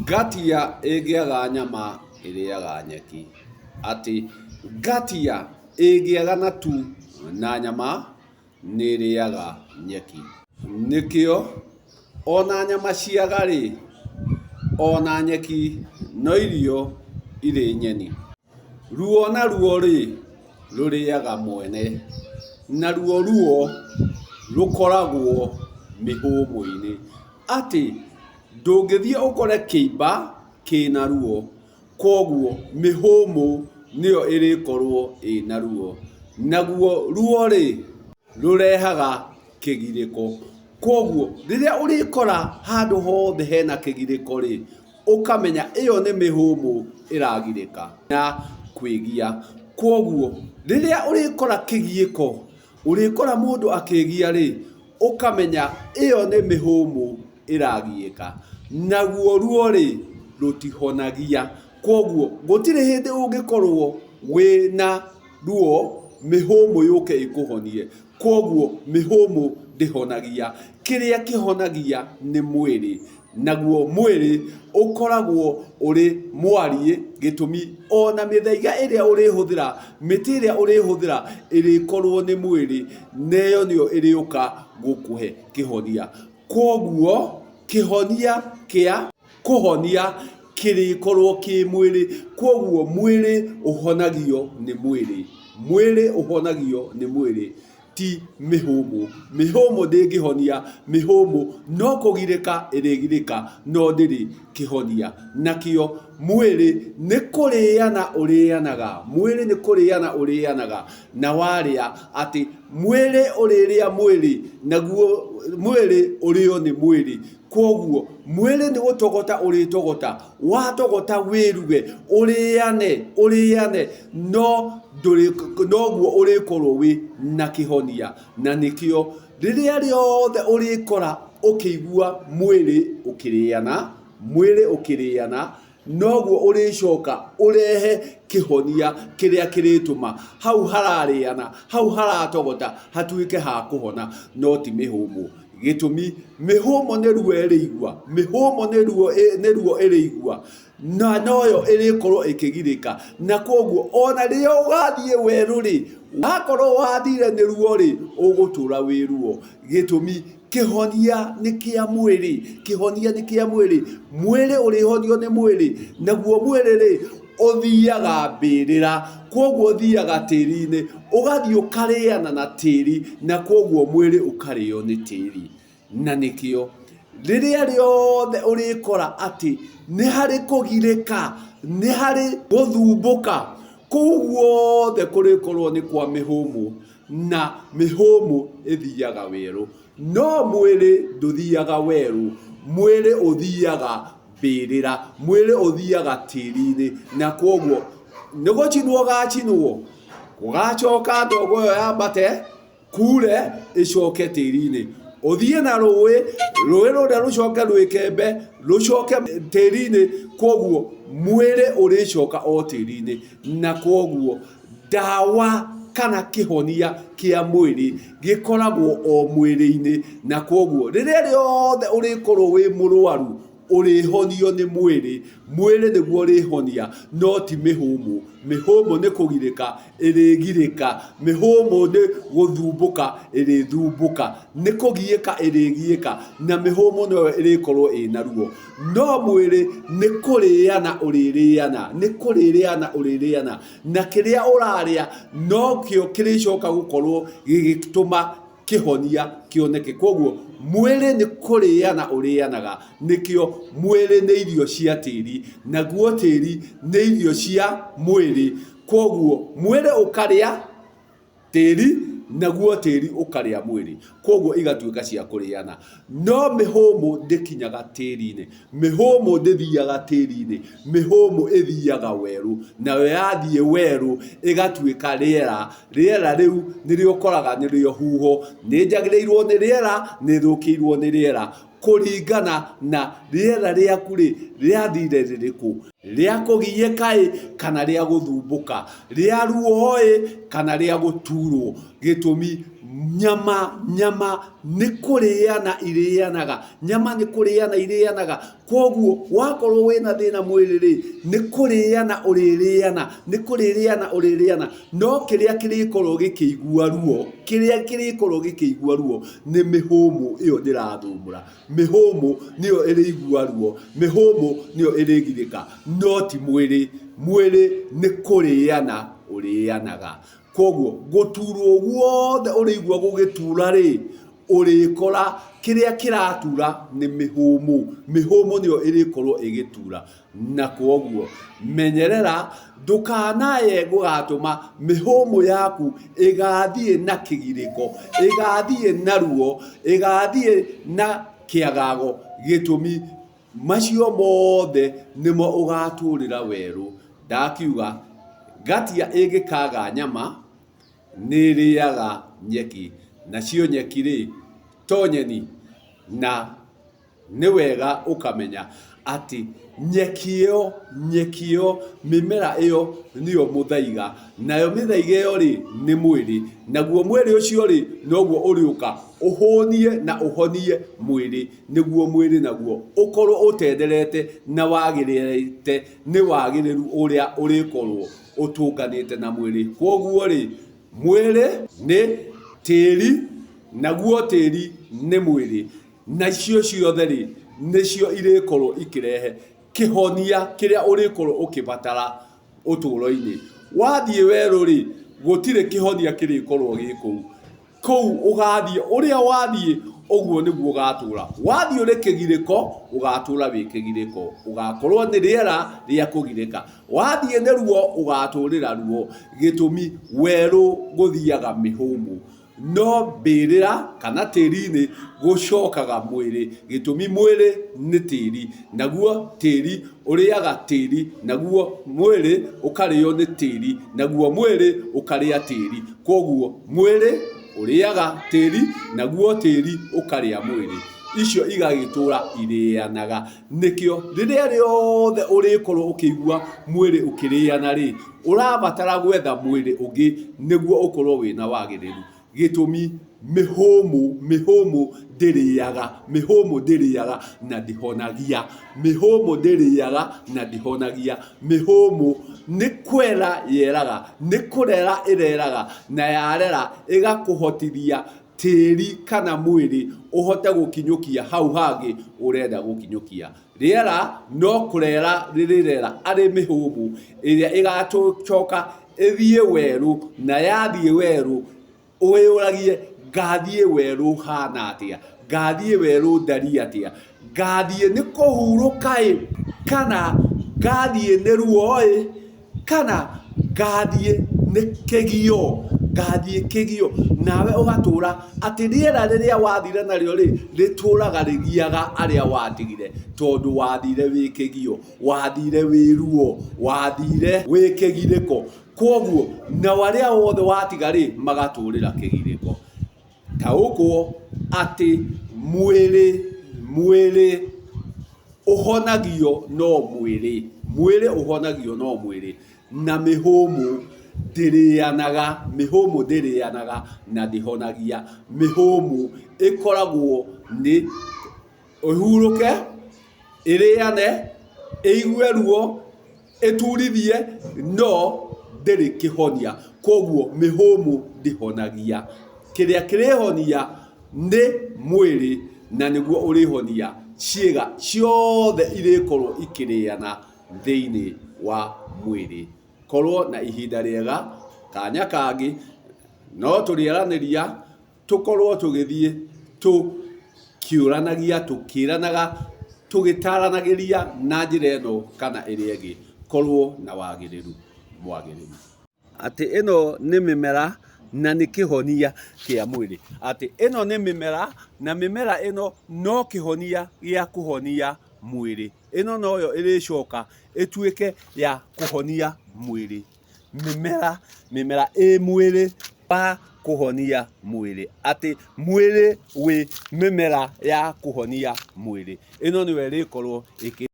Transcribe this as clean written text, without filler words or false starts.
Ngatia ĩngĩaga nyama ĩrĩaga nyeki. Atĩ ngatia ĩngĩaga na tu na nyama nĩ ĩrĩaga nyeki. Nĩkĩo ona nyama ciaga-rĩ, ona nyeki no irio irĩ nyeni. Ruo naruo-rĩ, rũrĩaga mwene, naruo ruo rũkoragwo mĩhũmũ-inĩ. Atĩ ndũngĩthiĩ ũkore kĩimba kĩna ruo, kwoguo mĩhũmũ nĩyo ĩrĩkorwo ĩna ruo. Naguo ruo-rĩ, rũrehaga kĩgirĩko. Kwoguo rĩrĩa ũrĩkora handũ hothe hena kĩgirĩko-rĩ, ũkamenya ĩyo nĩ mĩhũmũ ĩragirĩka na kwĩgia. Kwoguo rĩrĩa ũrĩkora kĩgiĩko, ũrĩkora mũndũ akĩgia-rĩ, ũkamenya ĩyo nĩ mĩhũmũ ĩragiĩka. Naguo ruo-rĩ, rũtihonagia. Kwoguo gũtirĩ hĩndĩ ũngĩkorwo wĩna ruo, mĩhũmũ yũke ĩkũhonie. Kwoguo mĩhũmũ ndĩhonagia. Kĩrĩa kĩhonagia nĩ mwĩrĩ. Naguo mwĩrĩ ũkoragwo ũrĩ mwariĩ gĩtũmi ona mĩthaiga ĩrĩa ũrĩhũthĩra, mĩtĩ ĩrĩa ũrĩhũthĩra ĩrĩkorwo nĩ mwĩrĩ, na ĩyo nĩyo ĩrĩũka gũkũhe kĩhonia. Kwoguo kĩhonia kĩa kũhonia kĩrĩkorwo kĩ mwĩrĩ. Kwoguo mwĩrĩ ũhonagio nĩ mwĩrĩ. Mwĩrĩ ũhonagio nĩ mwĩrĩ. Ti mĩhũmũ. Mĩhũmũ ndĩngĩhonia, mĩhũmũ no kũgirĩka ĩrĩgirĩka no ndĩrĩ kĩhonia. Nakĩo mwĩrĩ nĩ kũrĩana ũrĩanaga, mwĩrĩ nĩ kũrĩana ũrĩanaga, na warĩa atĩ mwĩrĩ ũrĩrĩa mwĩrĩ, naguo mwĩrĩ ũrĩo nĩ mwĩrĩ. Kwoguo mwĩrĩ nĩ gũtogota ũrĩtogota, watogota wĩruge, ũrĩane, ũrĩane, no ndũrĩ, noguo ũrĩkorwo wĩ na kĩhonia. Na nĩkĩo rĩrĩa rĩothe ũrĩkora ũkĩigua mwĩrĩ ũkĩrĩana, mwĩrĩ ũkĩrĩana, noguo ũrĩcoka ũrehe kĩhonia kĩrĩa kĩrĩtũma hau hararĩana, hau haratogota hatuĩke ha kũhona, no ti mĩhũmũ. Gĩtũmi, mĩhũmũ nĩ ruo ĩrĩigua, mĩhũmũ nĩ ruo, nĩ ruo ĩrĩigua, na noyo ĩrĩkorwo ĩkĩgirĩka, na kwoguo ona rĩrĩa ũgathiĩ werũ-rĩ, wakorwo wathire nĩ ruo-rĩ, ũgũtũra wĩ ruo. Gĩtũmi, Kĩhonia nĩ kĩa mwĩrĩ, kĩhonia nĩ kĩa mwĩrĩ, mwĩrĩ ũrĩhonio nĩ mwĩrĩ, naguo mwĩrĩ-rĩ, ũthiaga mbĩrĩra, kwoguo ũthiaga tĩri-inĩ, ũgathiĩ ũkarĩana na tĩri, na kwoguo mwĩrĩ ũkarĩo nĩ tĩri. Na nĩkĩo rĩrĩa rĩothe ũrĩkora atĩ nĩ harĩ kũgirĩka, nĩ harĩ gũthumbũka, kũu guothe kũrĩkorwo nĩ kwa mĩhũmũ, Na mĩhũmũ ĩthiaga werũ. No mwĩrĩ ndũthiaga werũ, mwĩrĩ ũthiaga mbĩrĩra, mwĩrĩ ũthiaga tĩri-inĩ, na kwoguo nĩ gũcinwo ũgacinwo, gũgacoka ndogo ĩyo yambate, kure, ĩcoke tĩri-inĩ. Ũthiĩ na rũĩ, rũĩ rũrĩa rũcoke rwĩkembe, rũcoke tĩri-inĩ, kwoguo mwĩrĩ ũrĩcoka o tĩri-inĩ, na kwoguo Ndawa kana kĩhonia kĩa mwĩrĩ gĩkoragwo o mwĩrĩ-inĩ, na kwoguo rĩrĩa rĩothe ũrĩkorwo wĩ mũrwaru, ũrĩhonio nĩ mwĩrĩ. Mwĩrĩ nĩguo ũrĩhonia, no ti mĩhũmũ. Mĩhũmũ nĩ kũgirĩka ĩrĩgirĩka, mĩhũmũ nĩ gũthumbũka ĩrĩthumbũka, nĩ kũgiĩka ĩrĩgiĩka, na mĩhũmũ noyo ĩrĩkorwo ĩna ruo. No mwĩrĩ nĩ kũrĩana ũrĩrĩana, nĩ kũrĩrĩana ũrĩrĩana. Na kĩrĩa ũrarĩa nokĩo kĩrĩcoka gũkorwo gĩgĩtũma kĩhonia kĩoneke. Kwoguo mwĩrĩ nĩ kũrĩana ũrĩanaga, nĩkĩo mwĩrĩ nĩ irio cia tĩri, naguo tĩri nĩ irio cia mwĩrĩ. Kwoguo mwĩrĩ ũkarĩa tĩri, naguo tĩri ũkarĩa mwĩrĩ, kwoguo igatuĩka cia kũrĩana. No mĩhũmũ ndĩkinyaga tĩri-inĩ, mĩhũmũ ndĩthiaga tĩri-inĩ, mĩhũmũ ĩthiaga werũ, nayo yathiĩ werũ ĩgatuĩka rĩera, rĩera rĩu nĩrĩo ũkoraga nĩrĩo huho, nĩ njagĩrĩirwo nĩ rĩera, nĩ thũkĩirwo nĩ rĩera, kũringana na rĩera rĩaku-rĩ, rĩathire rĩrĩkũ. Rĩa kũgiĩka-ĩ, kana rĩa gũthumbũka, rĩa ruo-ĩ, kana rĩa gũturwo. Gĩtũmi, Nyama, nyama nĩ kũrĩana irĩanaga, nyama nĩ kũrĩana irĩanaga. Koguo wakorwo wĩna thĩna mwĩrĩ rĩ, nĩ kũrĩana ũrĩrĩana, nĩ kũrĩrĩana ũrĩrĩana. No kĩrĩa kĩrĩkorwo gĩkĩigua ruo, kĩrĩa kĩrĩkorwo gĩkĩigua ruo nĩ mĩhũmũ ĩyo ndĩrathũmũra. Mĩhũmũ nĩyo ĩrĩigua ruo, mĩhũmũ nĩyo ĩrĩgirĩka, no ti mwĩrĩ. Mwĩrĩ nĩ kũrĩana ũrĩanaga. Koguo gũturwo guothe ũrĩigua gũgĩtura rĩ, ũrĩkora kĩrĩa kĩratura nĩ mĩhũmũ. Mĩhũmũ nĩyo ĩrĩkorwo ĩgĩtura. Na kwoguo menyerera ndũkanae gũgatũma mĩhũmũ yaku ĩgathiĩ na kĩgirĩko, ĩgathiĩ na ruo, ĩgathiĩ na kĩagago. Gĩtũmi macio mothe nĩmo ũgatũrĩra werũ. Ndakiuga ngatia ĩngĩkaga nyama nĩ ĩrĩaga nyeki, nacio nyeki rĩ to nyeni. Na nĩ wega ũkamenya atĩ nyeki ĩyo, nyeki ĩyo, mĩmera ĩyo nĩyo mũthaiga, nayo mĩthaiga ĩyo rĩ nĩ mwĩrĩ, naguo mwĩrĩ ũcio rĩ noguo ũrĩũka ũhũnie na ũhonie mwĩrĩ, nĩguo mwĩrĩ naguo ũkorwo ũtenderete na wagĩrĩte nĩ wagĩrĩru ũrĩa ũrĩkorwo ũtũnganĩte na mwĩrĩ. Kwoguo rĩ, mwĩrĩ nĩ tĩri, naguo tĩri nĩ mwĩrĩ, na icio ciothe rĩ, nĩcio irĩkorwo ikĩrehe kĩhonia kĩrĩa ũrĩkorwo ũkĩbatara ũtũũro-inĩ. Wathiĩ werũ rĩ, gũtirĩ kĩhonia kĩrĩkorwo gĩ kũu. Kũu ũgathiĩ, ũrĩa wathiĩ ũguo nĩguo ũgatũra. Wathiĩ ũrĩ kĩgirĩko, ũgatũra wĩ kĩgirĩko. Ũgakorwo nĩ rĩera rĩa kũgirĩka. Wathiĩ nĩ ruo, ũgatũrĩra ruo. Gĩtũmi, werũ gũthiaga mĩhũmũ. No mbĩrĩra kana tĩri-inĩ gũcokaga mwĩrĩ. Gĩtũmi mwĩrĩ nĩ tĩri, naguo tĩri ũrĩaga tĩri, naguo mwĩrĩ ũkarĩo nĩ tĩri, naguo mwĩrĩ ũkarĩa tĩri. Kwoguo mwĩrĩ ũrĩaga tĩri, naguo tĩri ũkarĩa mwĩrĩ. Icio igagĩtũra irĩanaga. Nĩkĩo rĩrĩa rĩothe ũrĩkorwo ũkĩigua mwĩrĩ ũkĩrĩana rĩ, ũrabatara gwetha mwĩrĩ ũngĩ nĩguo ũkorwo wĩna wagĩrĩru. Gĩtũmi, mĩhũmũ, mĩhũmũ ndĩrĩaga, mĩhũmũ ndĩrĩaga na ndĩhonagia. Mĩhũmũ ndĩrĩaga na ndĩhonagia. Mĩhũmũ nĩ kwera yeraga, nĩ kũrera ĩreraga, na yarera ĩgakũhotithia tĩri kana mwĩrĩ ũhote gũkinyũkia hau hangĩ ũrenda gũkinyũkia. Rĩera no kũrera rĩrĩrera arĩ mĩhũmũ ĩrĩa ĩgacoka ĩthiĩ werũ, na yathiĩ werũ wĩyũragie ngathiĩ werũ hana atĩa, ngathiĩ werũ ndariĩ atĩa, ngathiĩ nĩ kũhurũka ĩ, kana ngathiĩ nĩ ruo ĩ, kana ngathiĩ nĩ kĩgio, ngathiĩ kĩgio. Nawe ũgatũra atĩ rĩera rĩrĩa wathire narĩo rĩ, rĩtũraga rĩgiaga arĩa watigire, tondũ wathire wĩ kĩgio, wathire wĩ ruo, wathire wĩ kĩgirĩko. Kwoguo nao arĩa othe watiga rĩ, magatũrĩra kĩgirĩko. Taũkwo atĩ mwĩrĩ, mwĩrĩ ũhonagio no mwĩrĩ, mwĩrĩ ũhonagio no mwĩrĩ, na mĩhũmũ ndĩrĩanaga, mĩhũmũ ndĩrĩanaga na ndĩhonagia. Mĩhũmũ ĩkoragwo nĩ ĩhurũke, ĩrĩane, ĩigue ruo, ĩturithie, no ndĩrĩ kĩhonia. Koguo mĩhũmũ ndĩhonagia. Kĩrĩa kĩrĩhonia nĩ mwĩrĩ na nĩguo ũrĩhonia ciĩga ciothe irĩkorwo ikĩrĩana thĩinĩ wa mwĩrĩ. Korwo na ihinda rĩega, kanya kangĩ no tũrĩaranĩria tũkorwo tũgĩthiĩ tũkĩũranagia, tũkĩranaga, tũgĩtaranagĩria na njĩra ĩno kana ĩrĩa ĩngĩ. Korwo na wagĩrĩru mwagĩrĩru. Atĩ ĩno nĩ mĩmera na nĩ kĩhonia kĩa mwĩrĩ. Atĩ ĩno nĩ mĩmera na mĩmera ĩno no kĩhonia gĩa kũhonia mwĩrĩ. Ĩno noyo ĩrĩcoka ĩtuĩke ya kũhonia mwĩrĩ. Mĩmera, mĩmera ĩ mwĩrĩ wa kũhonia mwĩrĩ. Atĩ mwĩrĩ wĩ mĩmera ya kũhonia mwĩrĩ. Ĩno nĩyo ĩrĩkorwo ĩkĩ.